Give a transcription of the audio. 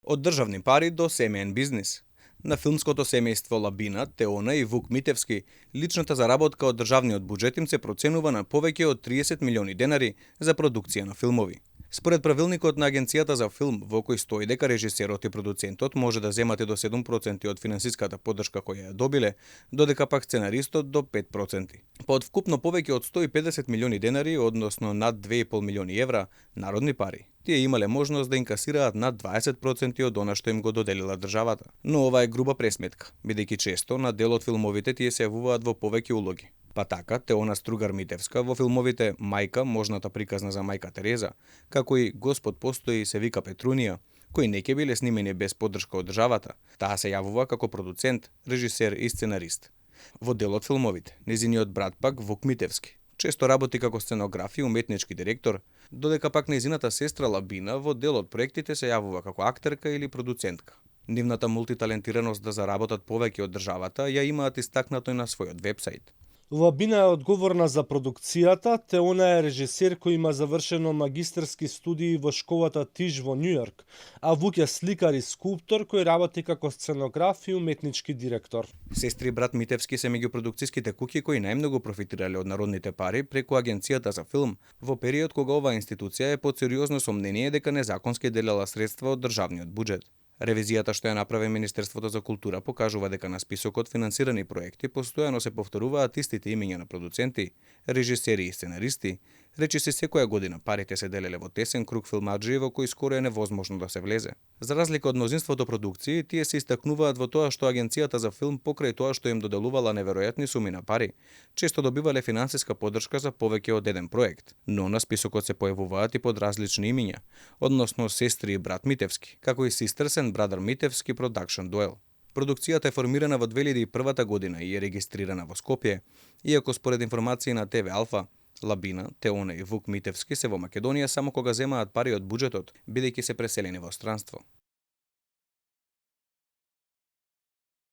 Од државни пари до семеен бизнис. На филмското семејство Лабина, Теона и Вук Митевски, личната заработка од државниот буџет им се проценува на повеќе од 30 милиони денари за продукција на филмови. Според правилникот на Агенцијата за филм, во кој стои дека режисерот и продуцентот може да земате до 7% од финансиската поддршка која ја добиле, додека пак сценаристот до 5%. Па од вкупно повеќе од 150 милиони денари, односно над 2,5 милиони евра, народни пари, тие имале можност да инкасираат над 20% од она што им го доделила државата. Но ова е груба пресметка, бидејќи често на дел од филмовите тие се јавуваат во повеќе улоги. Па така, Теона Стругар Митевска во филмовите Мајка, можната приказна за мајка Тереза, како и Господ постои и се вика Петрунија, кои не ќе биле снимени без поддршка од државата, таа се јавува како продуцент, режисер и сценарист. Во дел од филмовите, незиниот брат пак Вук Митевски често работи како сценограф и уметнички директор, додека пак незината сестра Лабина во дел од проектите се јавува како актерка или продуцентка. Нивната мултиталентираност да заработат повеќе од државата ја имаат истакнато и на својот вебсайт. Лабина е одговорна за продукцијата, Теона е режисер кој има завршено магистерски студии во школата Тиш во Њујорк, а Вук е сликар и скулптор кој работи како сценограф и уметнички директор. Сестри и брат Митевски се меѓу продукцијските куќи кои најмногу профитирале од народните пари преку Агенцијата за филм во период кога оваа институција е под сериозно сомнение дека незаконски делела средства од државниот буџет. Ревизијата што ја направи Министерството за култура покажува дека на списокот финансирани проекти постојано се повторуваат истите имиња на продуценти, режисери и сценаристи, речиси секоја година парите се делеле во тесен круг филмаџии во кој скоро е невозможно да се влезе. За разлика од мнозинството продукции, тие се истакнуваат во тоа што Агенцијата за филм покрај тоа што им доделувала неверојатни суми на пари, често добивале финансиска поддршка за повеќе од еден проект, но на списокот се појавуваат и под различни имиња, односно сестри и брат Митевски, како и Sisters and Brother Митевски Production Duel. Продукцијата е формирана во 2001 година и е регистрирана во Скопје, иако според информации на ТВ Алфа, Лабина, Теона и Вук Митевски се во Македонија само кога земаат пари од буџетот, бидејќи се преселени во странство.